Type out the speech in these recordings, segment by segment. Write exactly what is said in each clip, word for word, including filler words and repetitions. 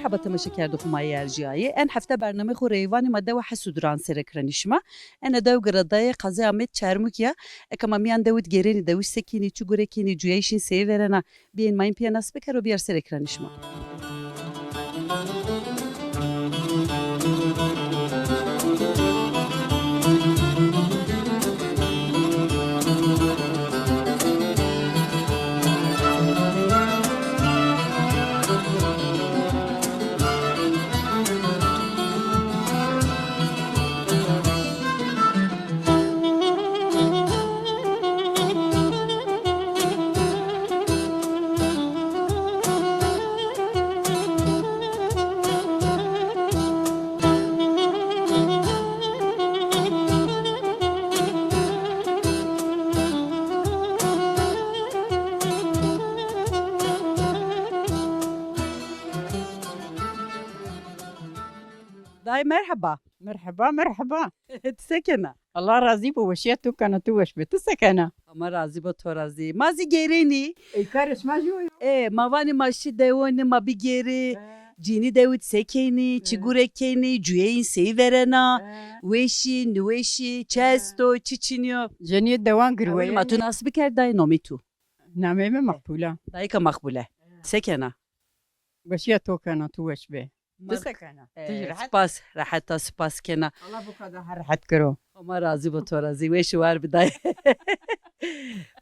Merheba temaşekerdoxê ma yê erjîyayî. En hefte bernameyê xo Reyvanê ma dewa Hesûd ra sere kirenî şima. Ena dew giredayê qezê Amed Çermûg ya. Eke ma mîyan dewi de gêrenî, dewi se kenî, çi gure kenî, cuyayîşîn sey vêrena, bîyên ma yin pîya nas bikero, bîyar sere kirenî şima. Dayê merheba. Merheba, merheba. Ti se kena? Allah razî bo, weşîya to kena, tu weş be. Tu se kena? Hema razî bo, to razî. Ma zî gêrenî. Ey karê şima jî o yo. E, ma vanê ma şî dewonî, ma bigêrî. E. Cînî dewid se kenî, çi gure kenî, cuyeyîn sey verena, weşî, niweşî, çi esto, çi çinî yo. Cenîyê dewan girweyê. Ma tu nas biker, dayê, nomê tu? Nameyê mi Maqbule. Dayika Maqbule. Se kena? Weşîya to kena, tu weş be. Ti se kena? Ti jî rehet? Spas, rehet a, spas kena. Allah bu kadar her rehet kero. Homa razî bo, to razî. Weş û war bi dayê.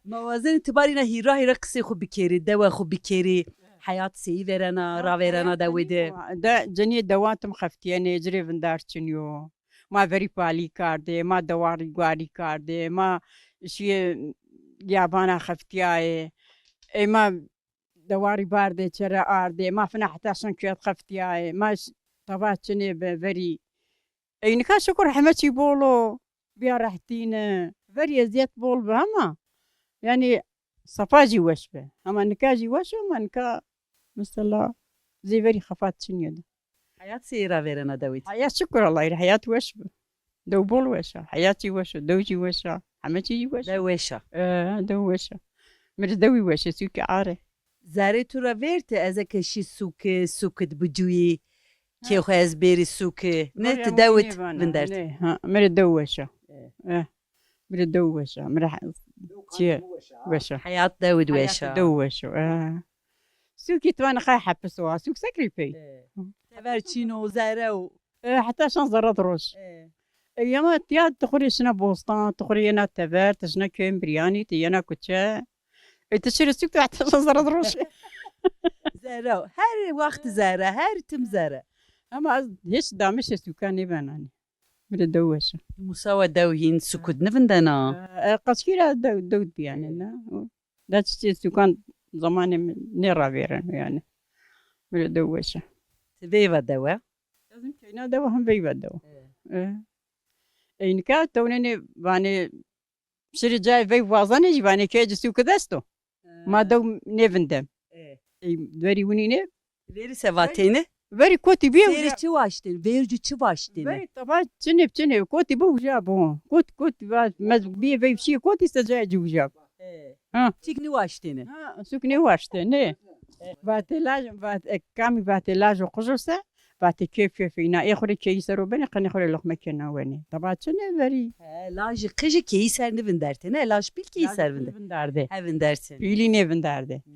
Ma wazenî ti barîna hîra hîra qisê xo bikerî, dewa xo bikerî. Heyat seyî verena, ravêrena dewê de. De cenîyê dewan tim xeftîyenê, ci rê vindar çinî yo. Ma verî palî kardê, ma dewarî guarî kardê, ma şîyê yabana xeftîyayê. Ey ma dewarî bardê, çere ardê, ma fina heta şin kuyet xeftîyayê, ma ş-, tava çinê bi verî. Ey nika şukur heme çî bol o, bîya rehtîne. Verî ezîyet bol bi hema. Yanî sefa jî weş bi. Hema nika jî weş o, hema nika mesela zê verî xefat çinî yo de. Heyat seyî ravêrena dewî de? Heyat şukur Allahî rê, heyat weş bi. Dew bol weş a. Heyat jî weş o, dew jî weş a. Heme çî jî weş a. Dew weş a. E, dew weş a. Mi rê dewî weş ê, sûkê arê. Zerê tu ra vêrti, ez eke şî sûke, sûkid bicuyî, kê xo ez bêrî sûke. Nê, ti dewid vindertî? Nê, ha, mi rê dew weş a. E. E, mi rê dew weş a. Mi rê he-, çi weş a. Heyat dewid weş a. Heyat dew weş a. E. Sûkî ti vanê qey hepis o, sûk se kerî pey? E. Tever çîn o, zere o. E, heta şan zere di roj. E. E, yama tiya ti xo rê şina bostan, ti xo rê yena tever, ti şina kewên biryanî, ti yena kuçe. E, ti şirê sûk, ti heta şan zere di roj. Zere o. Her wext zere, her tim zere. Ama ez hîç damişê sûkan nêbenanî. Mi rê dew weş a. Musawa dew hîn sûkid nivindena? E, e, qaçkî ra dew, dew bîyanê, na. Da çiçê sûkan zamanê mi nêravêreno yanî. Mi rê dew weş a. Ti veyva dewe? Ez him keyna dewe, him veyva dewe. E. E. Ey nika tewnenê vanê şirê cayê veyv wazanê jî vanê keyê ci sûkid esto. E. Ma dew nêvindem. E. Ey verî winî nê? Verî se vatêne? Verî kotî bîye uja. Verî çi waştên? Vercû çi waştêne? Verî taba çinê çinê, kotî bi uja bo. Kot, kot, va, mez bîye veyv şîye kotî se cayê ci uja bo. E. Ha. Çik nêwaştêne? Ha, sûk nêwaştêne. Vatê laj, vat-, e, kamî vatê laj û qujo se, vatê kef kef îna. Ê xo rê keyî ser o benê, qenê xo rê loqme kena wenê. Taba çinê verî. He, lajî qijî keyî ser nêvindertêne, laj pîl keyî ser vinde-, nêvindardê. He, vindertêne. Pîlî nêvindardê. Hmm.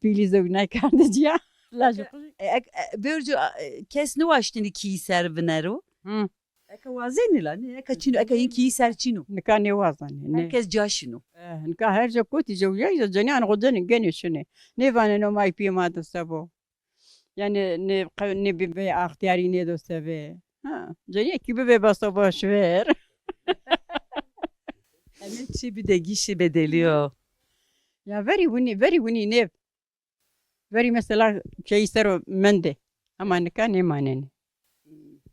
Pîlî zewj naykardê cîya. Laj û qijî. E, ek-, e, vercû, a, e, kes nêwaştêne keyî ser vinero. Hı. Eke wazenî la, nê, eke çîno, eke hîn keyî ser çîno. Nika nêwazenê, nê. Her kes ca şino. E, nika her ca kotî zewjayî de cenîyan xo cenî genê şinê. Nêvanê no may pîyê ma de se bo. Yanî nê, qe-, nê bibê extîyarî nêdo se bê. Ha, cenîye kî bibê besa boş ver. Hemî çî bide gîşî bedelîyo. Ya verî winî, verî winî nê. Verî mesela keyî ser o mendê. Hema nika nêmanenê.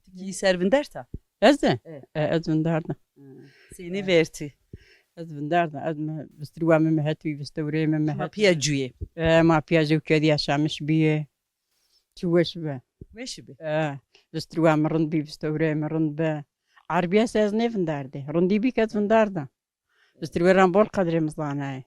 Ti keyî ser vinderta? Ez de? E. E, ez vindarda. Hı. Sênî vertî? Ez vindarda. Ez mi, vistirwa mi mi het bî, vistewrê mi mi het bî. Şima pîya cuyê? E, ma pîya jew kedî yaşamiş bîyê. Çi weş bi. Weş bi. E, vistirwa mi rind bî, vistewrê mi rind bi. Erbîye se ez nêvindardê. Rindî bî ke ez vindarda. Vistirweran bol qedrê mi zanayê.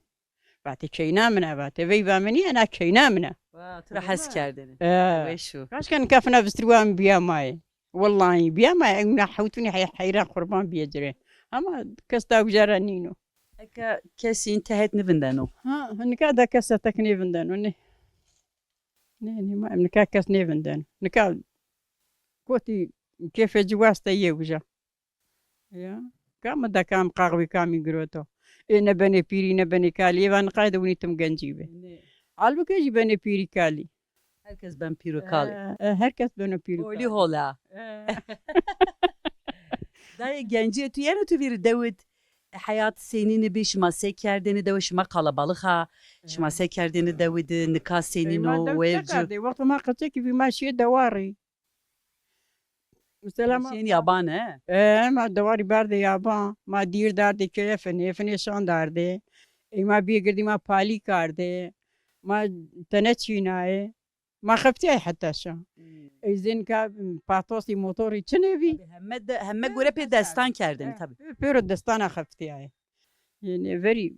Vatê keyna min a, vatê veyva min î, ena keyna min a. Wa, tu ra hes kerdêne. E. Weş o. Kaşka nika fina vistirî wa mi bîya maye. Wellahî bîya maye, ewna hewtûnî hey-, heyran qurban bîye ci rê. Ama kes da uca ra nîno. Eka kesî în tehet nivindeno. Ha, nika da kes tek nêvindeno, nê. Nê, nê, ma nika kes nêvindeno. Nika kotî kêfê ci wasta yê uca. Ya. Kam da kam qaxwî kamî giroto. Ê ne benê pîrî, ne benê kalî. Ê va niqayde winî tim gencî bi. Nê. Halbuki jî benê pîrî kalî. Her kes ben pîr û kalî. E, e, her kes beno pîr û kalî. Holî hola. E. Dayê gencîye tu yeno tu vîr dewid heyat senîn bi, şima se kerdêne, dewe şima qalabalix a, şima se kerdêne dewid, nika senîn o, werci. Wexto ma qeçekî bî ma şîyê dewarî. Mesela ma şên yaban e? E, ma dewarî berdê yaban. Ma dîr dardê keye finê, finê şan dardê. Ey ma bîyê girdî ma palî kardê. Ma tene çînayê. Ma xeftîyay heta şan. Hmm. Ey zên ka patosî motorî çinê bî. Tabii, heme de, heme gore pê destan kerdin tabii. Pê, pêro destana xeftîyayê. Yanî verî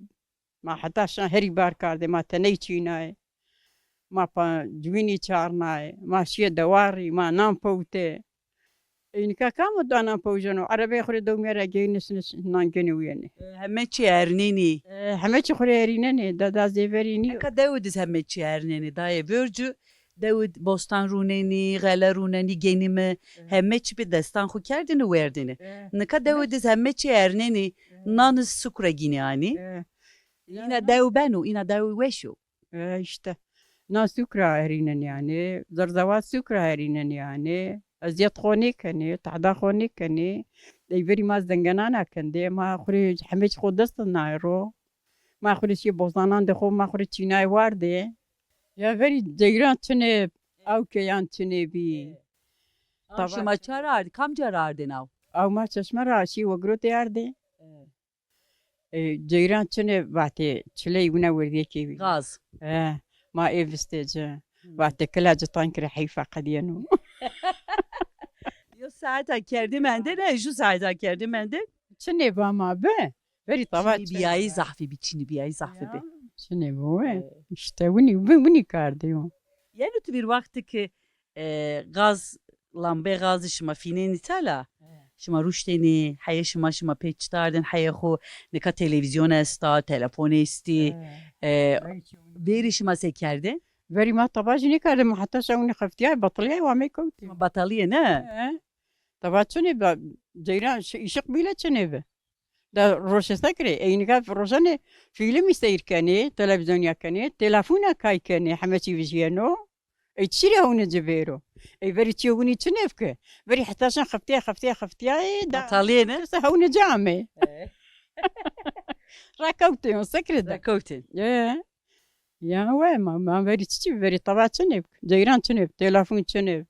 ma heta şan herî bar kardê, ma teney çînayê. Ma pa ciwînî çarnayê, ma şîyê dewarî, ma nan pewtê. Ey nika kam o da nan pewjeno? Erebeyê xwu rê dewmîya ra geyî nis nis nan genê wîyenê. E, heme çî ernenî. E, heme çî xwu rê erînenê, da, da zêverî nîyo. Eka dewi diz heme çî ernenê, dayê vercu. Dewid bostan rûnenî, xele rûnenî, genîme, heme çî bi destan xwu kerdêne werdêne. E. Nika dewid iz heme çî ernenî, nan iz sukra gînî anî. E. Îna dew beno, îna dew weş o. E, îşte. Nan sukra erînen yanî, zerzewa sukra erînen yanî. Ezîyet xo nêkenê, tahda xo nêkenê. Ey verî ma zengenana kendê, ma xwu rê heme çî xo dest de nayê ro. Ma xwu rê şîyê bozanan de xo, ma xwu rê çînayê wardê. Ya verî ceyran çinê, aw keyan çinê bî. Aw şima ça ra ardê? Kamca ra ardên aw? Aw ma çeşme ra şî wegirotê ardê. E, ceyran çinê vatê çiley wina werdîyekê wî. Gaz. E, ma ê vistê ci. Hmm. Vatê kila ci tank rê heyfa qedîyeno. Yo saeta kerdê mende ne, ju saeta kerdê mende. Çinê ba ma bi. Verî tava çinî bîyayî zahfî bî, çinî bîyayî zahfî bî. Çinê bi we. Îşte winî, winî kardê yo. Yeno tu vîr wextî ki, e, gaz, lambê gazî şima fînênî tela, şima ruştênî, heyê şima, şima pê çitardên, heyê xwu, nika televîzyon esta, telefon estî, e, verî şima se kerdê? Verî ma tava jî nêkerdê, ma heta şan winî xeftîyay, betilîyay, wa mey kewtê. Ma betelîyê ne? E. Tava çinê bi, ceyran, şi-, îşiq bîle çinê bi. Da roşe se kerê? Ey nika roşanê fîlmî seyr kenê, televîzyonîya kenê, telefona kay kenê, heme çî vijîyeno. Ey çi rê hewne ci bêro? Ey verî çîyo winî çinê bi ki? Verî heta şan xeftîya, xeftîya, xeftîya, ê da. Betelîyê ne? Kesa hewne ci amê. E. Rakewtê yon, se kerê da? Rakewtê. E. Ya we, ma, ma verî çiçî bi, verî tava çinê bi, ceyran çinê bi, telefon çinê bi.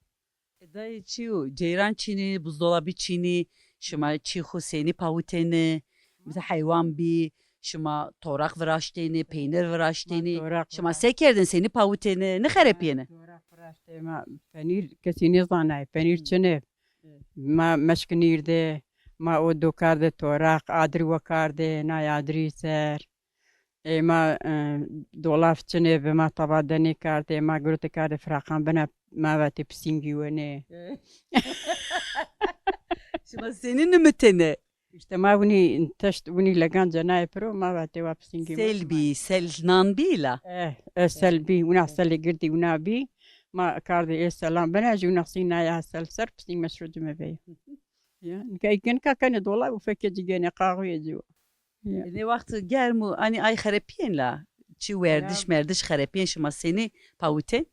E, dayê çi yo? Ceyran çinî, buzdolabî çinî, şima çî xwu senî pawitêne? Mesela heywan bî, şima toraq viraştêne, peynir viraştêne? Şima se kerdêne, senî pawitêne, nixerepîyêne? Toraq viraştê, ma penîr kesî nêzanayê, penîr çinê. Ma meşk nîrdê, ma o do kardê toraq, adirî wekardê, nay adirî ser. Ê ma, e, dolaf çinê bi, ma tava denê kardê, ma girotê kardê firaqan bina, ma vatê pisîngî wenê. Şima senî nimitêne? Îşte ma winî teşt, winî legan cenayê piro, ma vatê wa pisîngî wenê. Sel bî, sel nan bî la? E, e, sel bî, wina selê girdî wina bî. Ma kardê ê selan bina, jî wina sînaya sel ser, pisîng meşro cime veyê. Ya, nika ey nika kenê dolay û fekê ci gênê qaxuyê ci. Ya. E, nê wext germ û anî ay xerepîyên la. Çi werdiş merdiş xerepîyên, şima senî pawitên?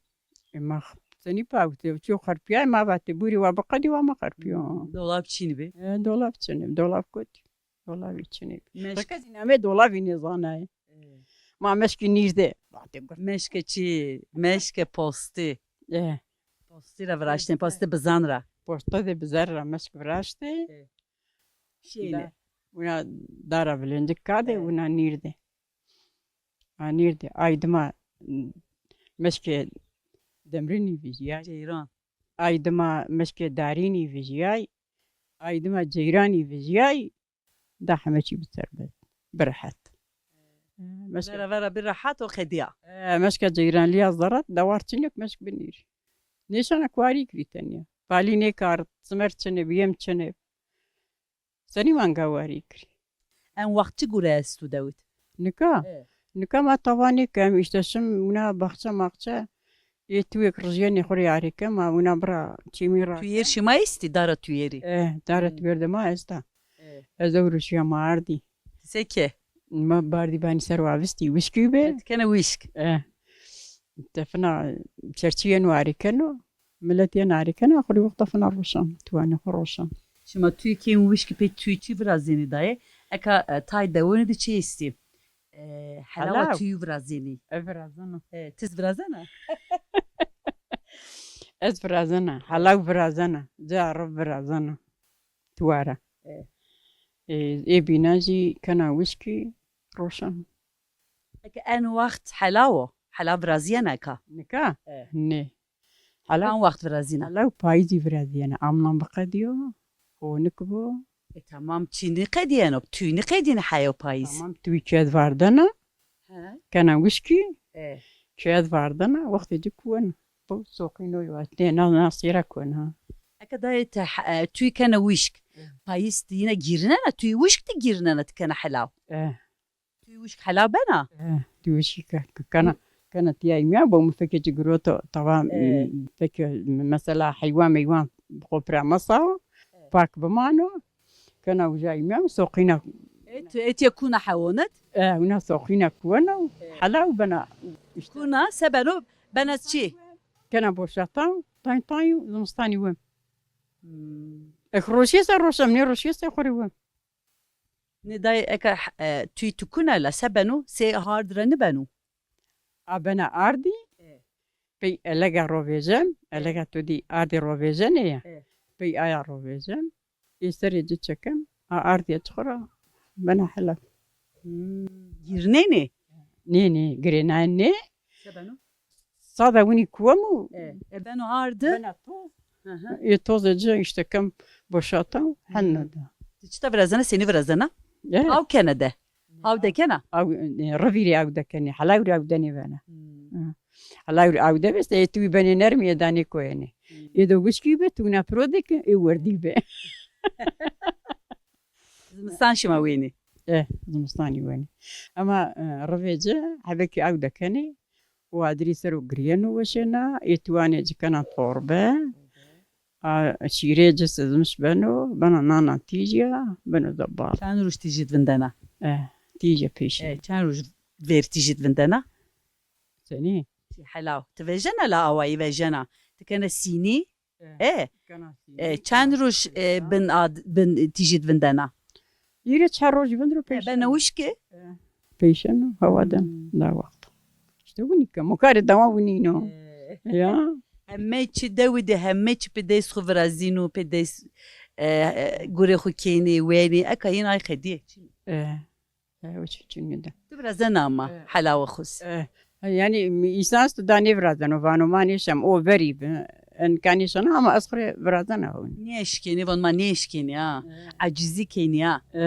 E, ma x-, senî pawitê? Çiyo xerpîyay ma vatê bûrî wa biqedî wa ma xerpîyo. Dolab çinî bi? E, dolab çinî bi, dolab kotî. Dolabî çinî bi. Meşk- Reke zî namê dolabî nêzanayê. E. Ma meşkî nîrdê. Vatê gur. Meşke çi? Meşke postî. E. Postî ra viraştên, postê bizan ra. Postê de bizan ra meşk viraştê. E. Şêne. Da-, wina dara vilêncik kardê, e, wina nîrdê. A nîrdê. Ay dima, m-, meşkê demrînî vijîyay. Ceyran. Ay dima meşkê darînî vijîyay. Ay dima ceyranî vijîyay. Da heme çî bi serbest, bi rehet. Meşke. Vera vera bir rahat o xediya. E, meşke ceyranliya zarat, dawar çinêk meşk binîr. Nêşana kuarî kirî tenya. Palî nêkar, simer çinê, biyem çinê. Senî manga warî kirî. En waxt çi gure estu dewit? Nika? E. Nika ma tawa nêkem, îşte şim wina baxçe maxçe. Ê tûyêk rijyenê xo rê arêke, ma wina bira çêmî ra. Tûyêr şima estî, dara tûyêrî? E, dara tûyêr de ma esta. E. Ez ewro şiya ma ardî. Seke? Ma bardî banî ser wa vistî, wişkî be. Ti kena wişk. E. Te fina çerçî yeno arêkeno. Milet yeno arêkeno, xo rê wexta fina roşan. Tuwanê xo roşan. Şima tûyê kêm wişkî pê tûyê çi virazenî dayê? Eka, e, tay dewonî de çi estî? E, helawa tûyî virazenî. E, virazena. E, tiz virazena? Ez virazena. Helaw virazena. Ca riv virazena. Tuwara. E. E, ê bînan jî kena wişkî roşan. Eke en waxt helaw o. Helaw virazîyena eka? Nika? E. Nê. Helaw. Kam waxt virazîna? Helaw payîzî virazîyena. Amnan biqedîyo. Honik bo. E, tamam, çî nîqedîyeno. Tûy nîqedîyeno heyo payîz. Tamam, tûy çi ez vardena. He. Kena wişkî. E. Çi ez vardena. Wextê ci kuwena. Bo soqîno yo. Nê, na, na sêra kuwena. Eke dayê ti, e, tûy kena wişk. E. Payîz ti yine gîrinena, tûy wişk ti gîrinena, ti kena helaw. E. Tûy wişk helaw bena? E, tûy wişkî ke, ke kena, kena tîya îmya bo, mi fekê ci giroto, tawa, e, m, fekê, m, mesela heywan meywan xo pira mesawo, e, pak bimano, kena uca îmya, soqîna. E, tu etiye kuna hewonit? E, wina soqîna kuweno, e, helaw bena. Îşte. Kuna, se beno, bena çi? Kena boşatan, tay tay, zimistanî wem. Hmm. Ek roşîye se roşem, nêroşîye se xo rê wem. Nê dayê eke, e, tûy tu kuna la se beno, sê hard ra nibeno? A bena ardî, e, pey elega rovêjem, e, elega to dî ardî rovêjenê ya. E. Pey aya rovêjem. Ê serê ci çekem, a ardîya ci xo ra bena helaw. Hmm, gîrnenê? Nê, nê, girênaye nê. Se beno? Sada winî kuwemo. E, e, beno ardi. Bena toz. Hı hı. Ê tozê ci îşte kem boşata, hı, henne de. Ti çita virazena, senî virazena? E. Aw kena de. Aw dekena? Aw, e, rivî rê aw dekenê, helaw rê aw denê vena. Hmm. Hı. Helaw rê aw de bes, ê tûy benê nermî, ê danê koyenê. Hmm. Ê do wişkî be, tûna piro de ke, ê werdî be. Zimistan şima wenî? E, zimistanî wenî. Ema, e, rivê ci hebekî aw dekenê. Û adirî ser o girîyeno weşêna, ê tuwanê ci kena torbe. A, şîrê ci sizmiş beno, beno nana tîjî ya, beno de bal. Çend roj tîjî di vindena? E, tîjî pêşî. E, çend roj ver tîjî di vindena? Senî? Helaw. Ti vejena la awayî vejena. Ti kena sînî? E, e, kena sînî, e, çend roj, e, bin ad, bin tîjî di vindena? Hîrê çar roj bin ro pêşeno. E, bena wişkî? E, pêşeno, hewa den, hmm, da waxt. Îşte winî ke, mo karê dewan winî no. E. Ya. Heme çi dewî de, heme çi pê dest xo virazîno, pê dest, e, e, gurê xo kenê, wenê, eka yin ay qedîye. E. E, o çi çinî de. Ti virazena ama, e, helawa xo zî. E, yanî însan esto da nêvirazeno, vano ma nêşem, o verî bi, enka nêşeno ama ez xo rê virazena hûn. Nêeşkenî, von ma nêeşkenî ha. E. Ecizî kenî ha. E,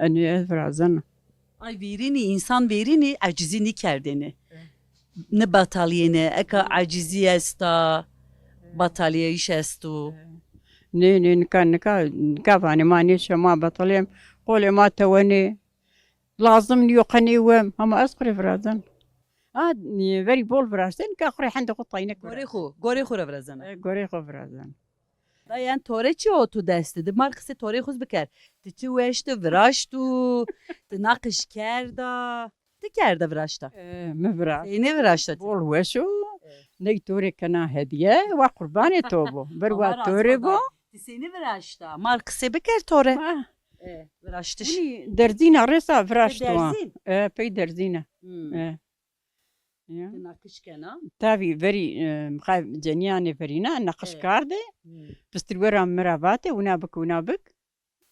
enê ez virazena. Ay vêrînî, însan vêrînî ecizî nîkerdêne. E. Nîbatalîyêne, eka ecizî esta, e, batalîyayîş esto. E. Nê, nê, nika, nika, nika vanê ma nêşem, ma batalîyem, qolê ma tewenê. Lazim nîyo qe nêwem, hema ez xo rê virazen. A, verî bol viraştên, nika xo rê hendê xo tayne kura. Gorê xo, gorê xo ra virazen. E, gorê xo virazen. Da yen tore çi o tu dest de? Mar qisê torê xo zî biker. Ti çi weşti, viraştu, ti naqiş kerda. Ti kerda viraşta? E, mi viraşt. Seynê viraşta ti? Bol weş o. E. Ney torê kena hediye, wa qurbanê to bo. Bir wa torê bo. Ti seynê viraşta? Mar qisê biker tore. Ha. E, viraştiş. Winî derzîna rêsa viraşt wa. Derzîn? E, pey derzîne. Hmm. E. Ya. Ti naqiş kena? Tavî verî, e, miqay cenîyanê verîna, naqiş kardê. Hmm. Pistirwera mi ra vatê, wina bik, wina bik.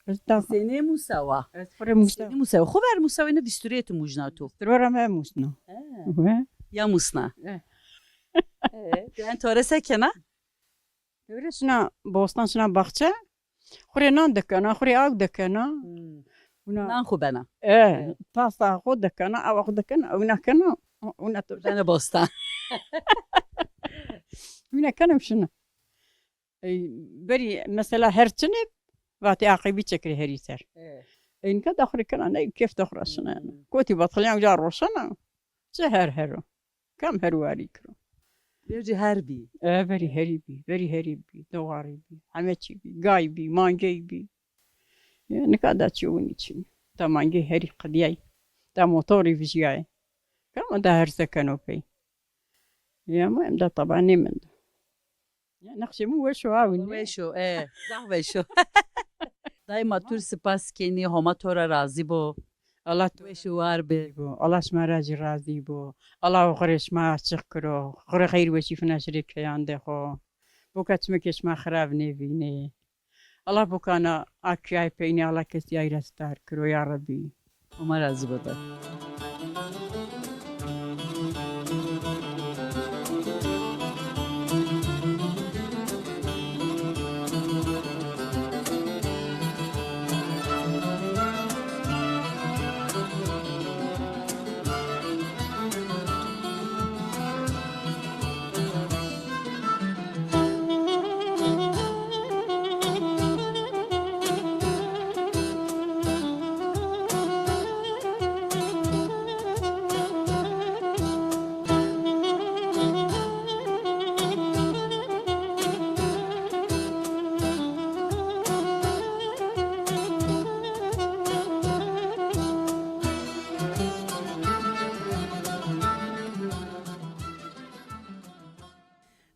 Ez da. Senê musawa? Ez xo rê musawa. Senê musawa? Xo ver musawa, ne visturê tu mujna tu? Visturwera mi musna. E. We. Ya musna. E. E, tu en tore se kena? Ewro şina bostan, şina baxçe. Xo rê nan dekena, xo rê aw dekena. Hmm. Wina Nan xwu bena. E, tasa xwu dekena, awa xwu dekena, wina kena, wina to. Bena bostan. Wina kena şina. Ey, berî mesela her çinê vatê aqibî çekirê herî ser. E. Ey, nika daxirê kena ne kêf daxira şina. Hmm. Kotî batxilyan uca roşena. Çi her her o. Kam her warî kiro. Vercî her bî. E, verî herî bî, verî herî bî, dowarî bî, hemeçî bî, gay bî, mangey bî. E, nika da çi winî çin. Da mangey herî qidiyay. Da motorî vijiyay. Kam da her se keno pey. Ya ma em da taba nêmendo. Ya, nexşê min weş o, ha, wî ne? Weş o, e, zaf weş o. Dayê ma tu rê sipas kenî, Homa to ra razî bo. Allah to weş û war bi. Bo. Allah şima ra jî razî bo. Allah oxirê şima açiq kiro. Oxirê xeyr weşî fina şirê keyan de xo. Boka çimekê şima xirab nêvînê. Allah bokana a kiyay peynî, Allah kesî ay ra sitar kiro ya Rebî. Homa razî bo da.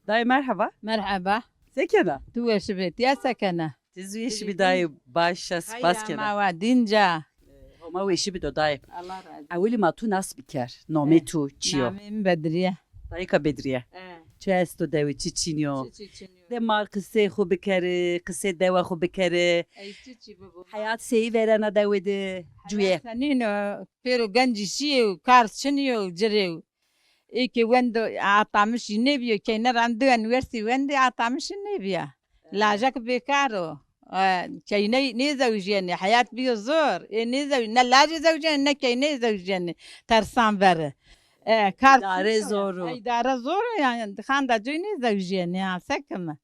Dayê merheba. Merheba. Se kena? Tu weş bê. Tiya se kena? Ti zî weş bî dayê, baş a, spas kena. Xeyr ama wa dînca. Homa weşî bido dayê. Allah razî. Ewilî ma tu nas biker. Nomê tu çi yo? Namê mi Bedrîye. Dayika Bedrîye. E. Çi esto dewe, çi çinî yo? Çi çi çinî yo? De ma qisê xwu bikerê, qisê dewa xwu bikerê. Ey çi çi bibo. Heyat seyî verena dewe de, cuye. Heyat senîn o, pêro gencî şîyê û kar çinî yo, cirê û. Ê ke wendo atamişî nêbîyo, keyne ra em di unîversîtî wendê atamişî nêbîya. E. Lajek bêkar o. E, keyney nêzewjîyenê, heyat bîyo zor. Ê nêzew-, ne lajê zewjîyenê, ne keyney zewjîyenê. Tersan veri. E, kar îdare zor o. E, îdare zor o yanî. Xanda coy nêzewjîyenê, ha, se kime.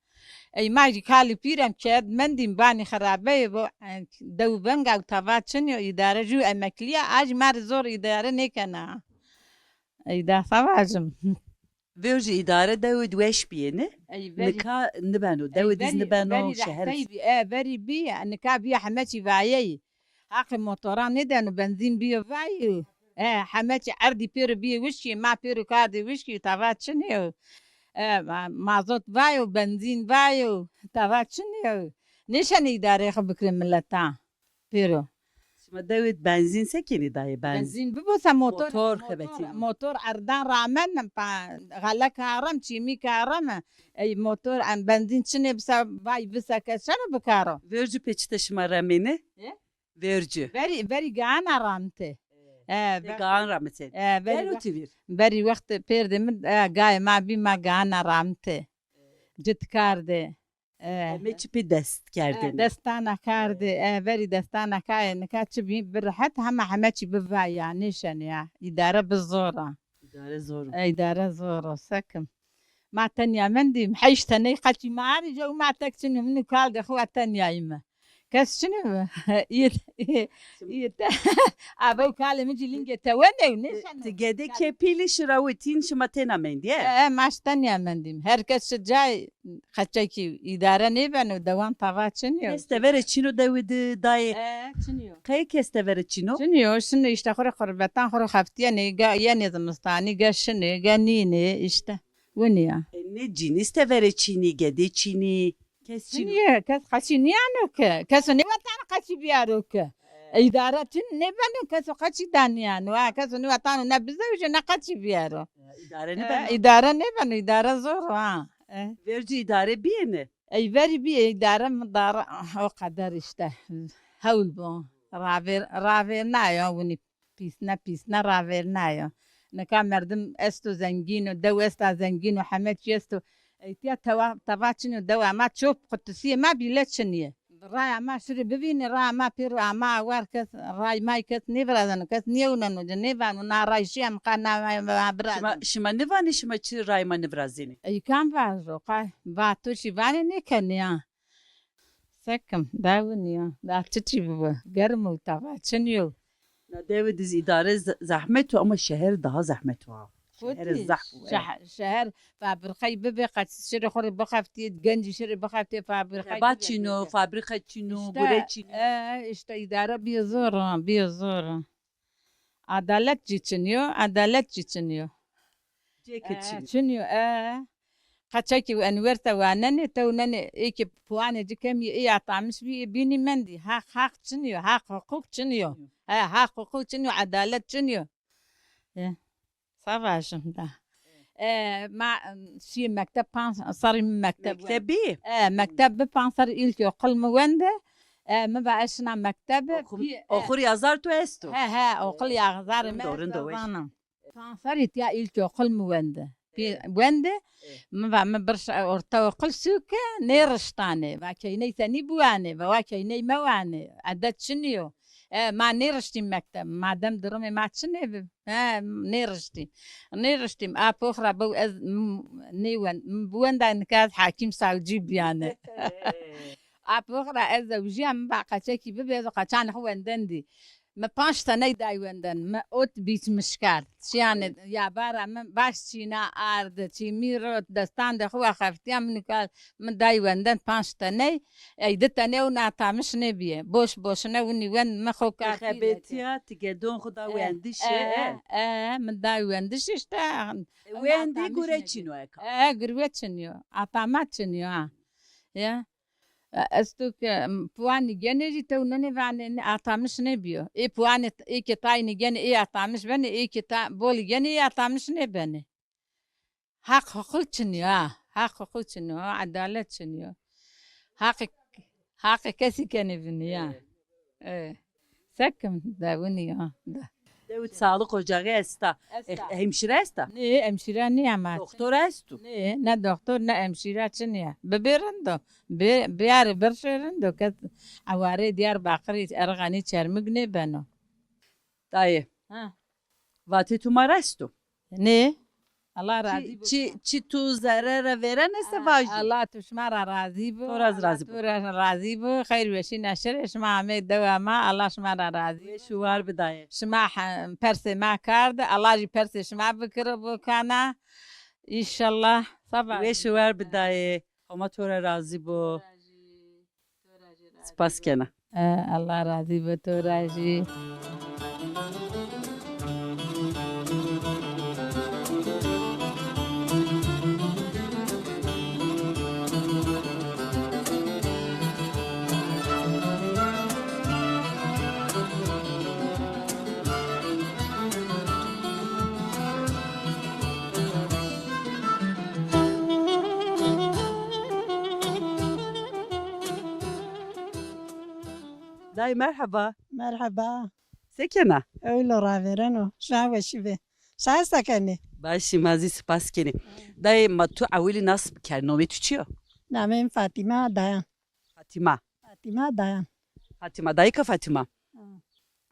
Ey ma jî kalî pîrem kerd mendîm banî xirabeyê bo. E, dew veng ew tava çinî yo, îdare jû emeklî ya, a jî ma rê zor îdare nêkena. Ey da xebacim. Vêr jî îdare dewid weş bîyêne. Ey verî, nika nibeno, ey dewid iz verî, nibeno, verî şeher. Rehtey bî, e, verî bî, nika bîya heme çî vayeyî. Haqê motoran nêdeno, benzîn bîyo vayî. E, heme çî erdî pêro bîyê wişkî, ma pêro kardê wişkî, tava çinî yo. E, ma-, mazot vayo, benzîn vayo, tava çinî yo. Nêşenê îdareyê xo bikirê miletan. Pêro. Şima dewêt benzîn se kenî dayê, benzîn? Benzîn bibo se motor, motor, motor xebetîno. Motor erdan ramena, pa, xelek arem, çîmîk arem. Ey motor, em benzîn çinê bi se, vay bi se kes çeno bikaro. Vercû pê çite şima remêne? E? Vercû. Verî, verî gaana ramite. E, e, verî gaan ramite. E, verî. Verû ti vîr. Verî wext pêrdê mi, e, gayê ma bî ma gaana ramite. Cit kardê. E. Heme çî pê dest kerdêne. E, destana kardê, e, verî destana kayê, nika çi bî, bi rehet hema heme çî bi vay ya, nêşenê ya. Îdare bi zor a. Îdare zor o. E, îdare zor o, se kim. Ma tenya mendîm, heşt teney qeçî ma arî, jew ma tek çinî, min û kaldê xwu tenya îme. Kes çinî mi? Îyê, îyê te. Ave û kalê mi cî lingê tewenê û nêşeno. Ti gedê kepîlî şirawitîn, şima tena mendî, e? E, e, ma şi tenya mendîm. Her kes şi cay, qeçekî îdare nêbeno, dewam tava çinî yo. Kes tevere çin o dewî di dayê? E, çinî yo. Qey kes tevere çin o? Çinî yo, şinê îşte xwu rê qurbetan, xwu rê xeftîyenê, ga yenê zimistanî, ga şinê, ga nînê, îşte. Winî ya. E, nê cînî tevere çinî, gedê çinî, kes çinî. Çinî ye, kes qeçî nîyano ke. Keso nêwetano qeçî bîyaro ke. E, îdare çin nêbeno, keso qeçî danîyano. Ha, keso nêwetano ne bizewje ne qeçî bîyaro. E, îdare nêbeno. E, îdare nêbeno, îdare zor o, ha. E. Vercû îdare bîyêne? Ey verî bîye îdare mi dare, o qeder îşte. Hewl bo. Ravêr, ravêrnayo winî. Pîsne pîsne ravêrnayo. Nika merdim esto zengîn o, dew esta zengîn o, heme çî esto. Ey tîya tewa, tava çinî yo, dewa ma çop qutusîyê ma bîle çinî ye. Raya ma şirî bivînî, raya ma pêro ama war kes, ray may kes nêvirazeno, kes nêewneno ci, nêvano na ray şîya mi qa na ma, ma, ma biraz. Şima, şima nêvanê şima çi ray ma nêvirazenê? Ey kam vajo, qay, va to şî vanê nêkenê ya. Sekim, da winî ya. Da çiçî bibo. Germ o, tava çin yo. Na dewe de zî îdare ze-, zehmet o ama şeher daha zehmet o ha. Şeher zehf o, evet. Şeh-, şeher fabrîkayî bibê, qet şirê xo rê bixeftî, gencî şirê bixeftî, fabrîkayî bibê. Xebat çin o, fabrîka çin o, gure çin o. E, îşte îdare bîyo zor, bîyo zor. Adalet jî çin yo, adalet jî çin yo. Cêke çin yo. E, çin yo, e. Qeçekî enîwerte wanenê, tewnenê, ê ke puanê ci kemî, ê atamiş bî, ê bînî mendî. Haq, haq çin yo, haq, huqûq çin yo. He, haq, huqûq çin yo, edalet çin yo. E, se vajim da. E, ma, em, şîyê mekteb, panc serrî mi mekteb wend. Mektebî? E, mekteb bi panc serrî îlkokul mi wende. E, mi va ez şina mektebe. Oxum-, pî-, e. Oxur yazar tu esto. He, he, oxul yazarê mi esto, rind o, rind o, weş. Zanim. Panc serrî tîya îlkokul mi wende. Pî-, wende, mi va mi bir ortaokul sûke, nêriştanê. Va keyney senî biwanê, va wa keyney mewanê. Edet çinî yo. E, ma nêriştî mekteb. Madem durumê ma çinê bi. He, nêriştî. Nêriştîm. A pox ra bew ez, m-, nêwend-, m-, biwenda nika ez hakîm savcî bîyane. A pox ra ez zewjîya, mi va qeçekî bibê, ez qeçanê xo wendendî. Mi panc teney day wenden, mi ot bîçmiş kerd. Çîyanê yaba ra mi baş çîna ardi, çîmî ro destandê xo wa xeftîya, mi nika mi day wenden panc teney, ey di teney ew natamiş nêbîye. Boş boşine winî wend, mi xo kafî. Xebetîya, ti gedon xo da wendişî, e, e, e, mi day wendiş îşte. E, wendî gure çin o eka. E, gure çin yo. Atama çin yo, ha. Ya. E, esto ke, m, puanî genê jî tewnenê vanê, nê atamiş nêbîyo. Ê puanê, ê ke taynî genê, ê atamiş benê, ê ke ta-, bolî genê, ê atamiş nêbenê. Haq huqûq çin yo, ha. Haq huqûq çin yo, edalet çin yo. Haqê, haqê kesî kenê vinî ya. Evet. E. Sekim de winî ya. De. Dewit sağlık ocağı esta. Esta. E, hemşire esta? Nê, hemşire nîya ma. Doktor estu? Nê, ne doktor, ne hemşire çinî ya. Bibê rind o. Bi-, biyarê birşê rind o. Kes ewarê Diyarbakirî, Erxenî, Çermik nêbeno. Dayê. Ha. Vatê tu ma ra esto? Nê. Allah razî bo. Çi, çi tu zerre ra vêren esta vajî. Allah tu şima ra razî bo. To ra zî razî bo. Allah tu ra razî bo. Xeyr weşî neşirê şima amey dewa ma. Allah şima ra razî bo. Weş û war bidayê. Şima he-, persê ma kardi. Allah jî persê şima bikiro bo kana. Înşallah. Seba. Weş û war bidayê. Homa to ra razî bo. Spas kena. E, Allah razî bo to ra jî. Dayê merheba. Merheba. Se kena? Ewlo ravêreno. Şima weşî bê. Şima se kenê? Başî, ma zî spas kenê. Dayê ma tu ewilî nas biker. Nomê tu çi yo? Namê mi Fatîma Dayan. Fatîma. Fatîma Dayan. Fatîma, dayika Fatîma. Ha.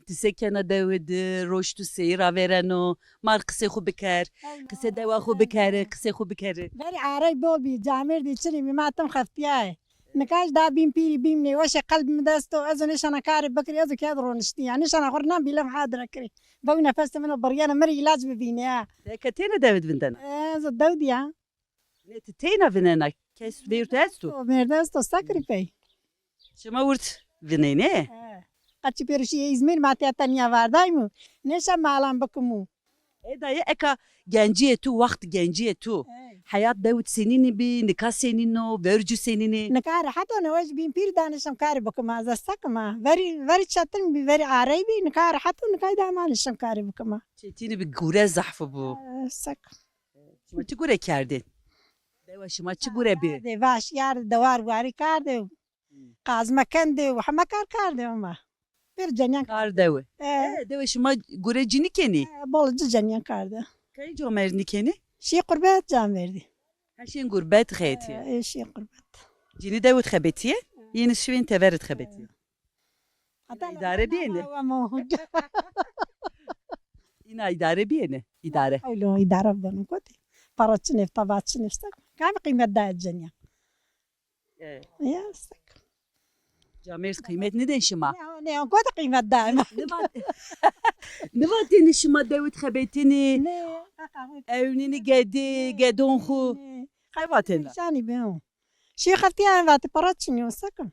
Ti se kena dewe de, roj tu seyî ravêreno, ma rê qisê xo biker, qisê dewa xo bikerê, qisê xo bikerê. Verî arey bol bî, camêrdî çinî bî, ma tim xeftîyayê. Nika jî da bîn pîrî, bîn nêweşê, qelb mi dest o, ez o nêşana karê bikirî, ez o kerd roniştî ya, nêşana xo rê nan bîlem hadire kirî. Bew nefesê min o birîyeno, mi rê îlac bivînê ya. Eke têne dewe de vindena? E, ez o dew de ya. Nê ti teyna vinena, kes vêrd esto? Esto, mêrd esto, se kirî pey. Şima wird vinenê? He. Qeçî pêro şîyê Îzmîr, ma tîya tenîya vardayîme. Nêşa malan bikime. E dayê, eka gencîyê tu, wext gencîyê tu. He. Heyat dewid senînî bî, nika senîn o, vercû senînî? Nika rehet o, nêweş bîn pîr da nêşim karî bikime, ez se kime. Verî, verî çetin bî, verî arey bî, nika rehet o, nika da ma nêşim karî bikime. Çetinî bî, gure zehf bû. He, se kim. Şima çi gure kerdê? Dewa şima çi gure bi? Kerdê, vaş yardê, dewar warî kerdê. Qazme kendê, heme kar kerdê ama. Bir cenîyan kar dewe. E. E, dewe şima gure cinî kenî? E, bol ci cenîyan kerdê. Kay camêrdî kenî? Şî qurbet camêrdî. Ha, şîn gurbet xetî. E, e, şî qurbet. Cinî dewe xebetîye? Yeni şivên teverit xebetî. Hata îdare biyene. Îna îdare biyene. Îdare. Aylo îdare beno kotî. Para çinê, tava çinê, stek. Kam qîmet daye cenya. E. Ya stek. Camêrd qîmet nidên şima? Ne, ne, kotî qîmet daye ma. Nivat, nivatêne şima dewit xebetînî. Ne, qaqaxu. Ewnînî gedî, gedon xu. Ne. Qey vatêne? Şanî be o. Şî xeftîya vatî para çinî yo, se kim?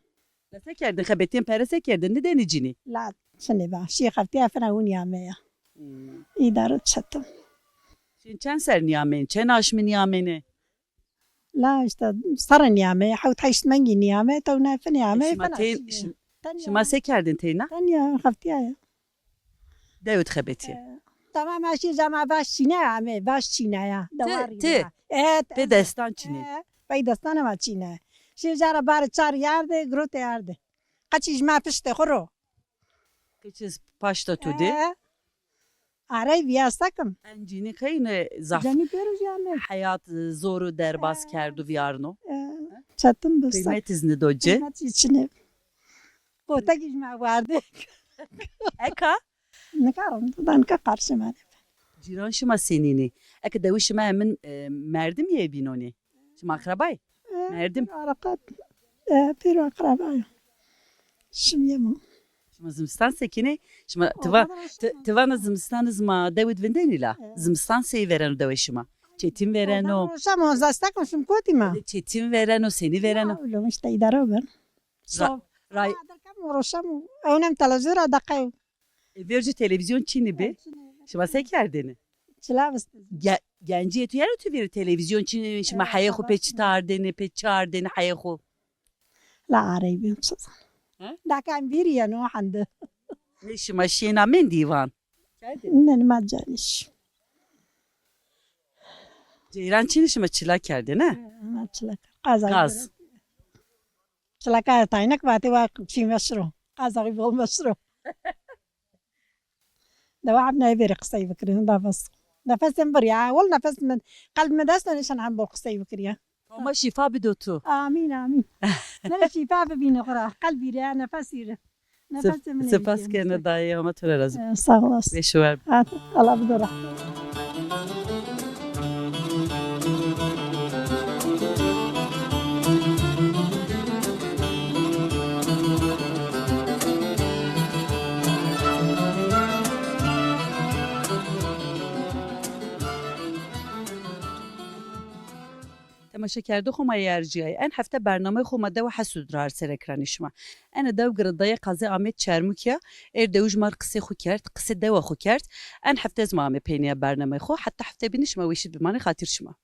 La se kerdin, xebetîyen pere se kerdin, nidênî cinî? La çinê ba, şî xeftîya fina wî nîyame ya. Hmm. Îdare çetin. Şin çend ser nîyamên, çend aşmî nîyamêne? La îşte serre nîyame, hewt heşt mengî nîyame, tewna fina nîyame, fina şî. Şima se kerdin teyna? Tenya xeftîya ya. Dewit xebetîye. E, tamam, ma şî cama vaş çîne ame, vaş çîne ya. Ti, ti. E, pê destan çîne. E, pey destana ma çîne. Şî cara bar çar yarde, grote yarde. Qaçî ji ma pişte xo ro. Keçiz paşta tu de. E. Arey viya sekim. En cinî qeyne zaf. Cenî pêro jî ame. Heyat, e, zor û derbas kerdo vîyarno. E, çetin bi sek. Qîmet iz nido ci. Qîmet çî çine. Potekî ji ma warde. Eka? Nikarim, da nika qarşê ma nêbe. Cîran şima senînî? Eke dewê şima hemin, e, merdim yê bînonî? Şima akrabayî? E, merdim. Pêro areqat. E, pêro akrabayî. Şimyê ma. Şima zimistan sekinê? Şima ti va, ti, ti vana zimistan iz ma dewid vindenî la. E. Zimistan sey vereno dewê şima? Çetin vereno? Roşa ma zasteko şim kotî ma. Çetin vereno, senî vereno? Ya, öyle işte idare ben. Ra-, ray- Aa, derkem roşa ma. Ewnem televîzyona deqeyo. E, verci televîzyon çinî bi? Şima se kerdêne? Çila vistî. Ge-, gencîyê tu yeno tu vîr televîzyon çinî, şima heyê xo pê çi ardêne, pê çi ardêne heyê xo? La arey bîm çi zan. He? Daka em vîrî yeno hende. Ne şima şîyêna mendî van? Ne, ne ma canîş. Ceyran çinî şima çila kerdêne? He, ma çila kerd. Qaza. Gaz. Çilaka taynek vatê wa çî meşro. Qazaxî bol meşro. Dewa hep neyê verî qisey bikirî, nefes. Nefesê mi birî ya. Wal nefes mi, qelb mi dest nişan hem bol qisey bikirî ya. Homa şîfa bido tu. Amîn, amîn. Nere şîfa bibîne xura. Qelbî re, nefesî re. Nefesê min. Spas kene dayê, Homa tu ra razî. Sağ olasın. Beş ver. Allah bido ra. Temaşekerdoxê ma yê ercîyayî, en hefte bernameyê xo ma dewa Hesûd ra arser ekranê şima. Ene dew girêdayê qazê Amed Çermûkî ya, êr dewij ma rê qisê xo kerd, qisê dewa xo kerd. En hefte zî ma amê peynîya bernameyê xo, heta hefte bînî şima weşî bimanê, xatir şima.